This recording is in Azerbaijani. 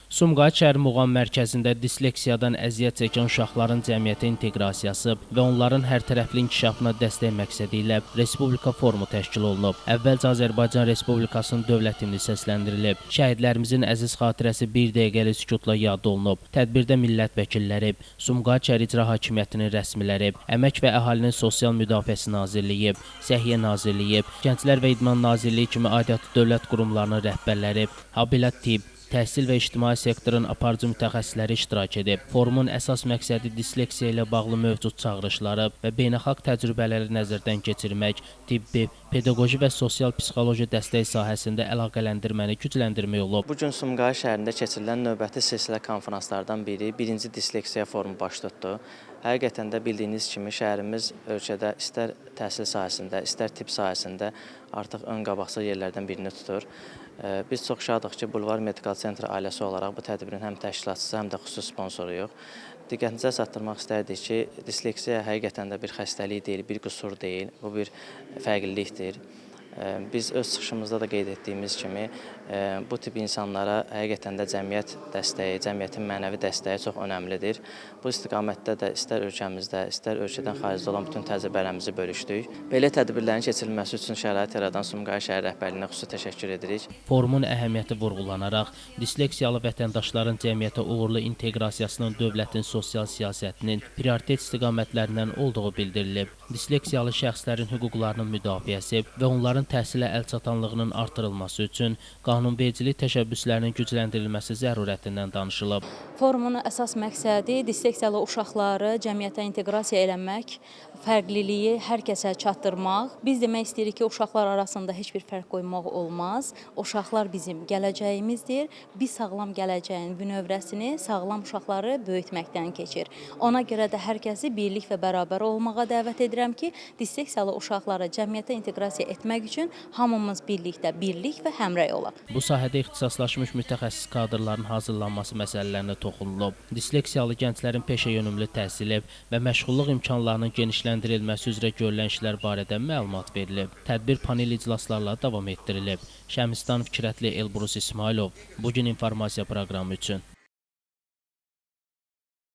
Sumqayıt şəhər Muğam mərkəzində disleksiyadan əziyyət çəkən uşaqların cəmiyyətə inteqrasiyası və onların hərtərəfli inkişafına dəstək məqsədi ilə Respublika forumu təşkil olunub. Əvvəlcə Azərbaycan Respublikasının dövlət himni səsləndirilib. Şəhidlərimizin əziz xatirəsi bir dəqiqəlik sükutla yad olunub. Tədbirdə millət vəkilləri, Sumqayıt şəhər İcra Hakimiyyətinin rəsmiləri, Əmək və Əhalinin Sosial Müdafiəsi Nazirliyi, Səhiyyə Nazirliyi, Gənclər və İdman Nazirliyi kimi aidiyyatı dövlət qurumlarının rəhbərləri, habelə tibb, təhsil və ictimai sektorun aparıcı mütəxəssisləri iştirak edib. Forumun əsas məqsədi disleksiya ilə bağlı mövcud çağırışları və beynəlxalq təcrübələri nəzərdən keçirmək, tibbi, pedaqoji və sosial psixoloji dəstək sahəsində əlaqələndirməni gücləndirmək olub. Bu gün Sumqayıt şəhərində keçirilən növbəti silsilə konfranslardan biri, birinci disleksiya forumu baş tutdu. Həqiqətən də bildiyiniz kimi şəhərimiz ölkədə istər təhsil sahəsində, istər tibb sahəsində artıq ön qabaqcıl yerlərdən birini tutur. Biz çox şadıq ki, Bulvar Medical Center ailəsi olaraq bu tədbirin həm təşkilatçısı, həm də xüsusi sponsoruyuq. Diqqətinizə çatdırmaq istərdik ki, disleksiya həqiqətən də bir xəstəlik deyil, bir qüsur deyil, bu bir fərqlilikdir. Biz öz çıxışımızda da qeyd etdiyimiz kimi bu tip insanlara həqiqətən də cəmiyyət dəstəyi, cəmiyyətin mənəvi dəstəyi çox önəmlidir. Bu istiqamətdə də istər ölkəmizdə, istər ölkədən xaricdə olan bütün təcrübələrimizi bölüşdük. Belə tədbirlərin keçirilməsi üçün şərait yaradan Sumqayıt şəhər rəhbərliyinə xüsusi təşəkkür edirik. Forumun əhəmiyyəti vurğulanaraq, disleksiyalı vətəndaşların cəmiyyətə uğurlu inteqrasiyasının dövlətin sosial siyasətinin prioritet istiqamətlərindən olduğu bildirilib. Disleksiyalı şəxslərin hüquqlarının müdafiəsi və onların təhsilə əlçatanlığının artırılması üçün qanunvericilik təşəbbüslərinin gücləndirilməsi zərurətindən danışılıb. Forumun əsas məqsədi disleksiyalı uşaqları cəmiyyətə inteqrasiya eləmək, fərqliliyi hər kəsə çatdırmaq. Biz demək istəyirik ki, uşaqlar arasında heç bir fərq qoymaq olmaz. Uşaqlar bizim gələcəyimizdir. Biz sağlam gələcəyin bünövrəsini sağlam uşaqları böyütməkdən keçir. Ona görə də hər kəsi birlik və bərabər olmağa dəvət edirəm ki, disleksiyalı uşaqları cəmiyyətə inteqrasiya etmək üçün hamımız birlikdə birlik və həmrəy olaq. Bu sahədə ixtisaslaşmış mütəxəssis kadrların hazırlanması məsələlərinə toxunulub. Disleksiyalı gənclərin peşəyönümlü təhsili və məşğulluq imkanlarının genişləndirilməsi üzrə görülən işlər barədə məlumat verilib. Tədbir panel iclaslarla davam etdirilib. Şəmistan Fikrətli, Elbrus İsmailov. Bu gün informasiya proqramı üçün.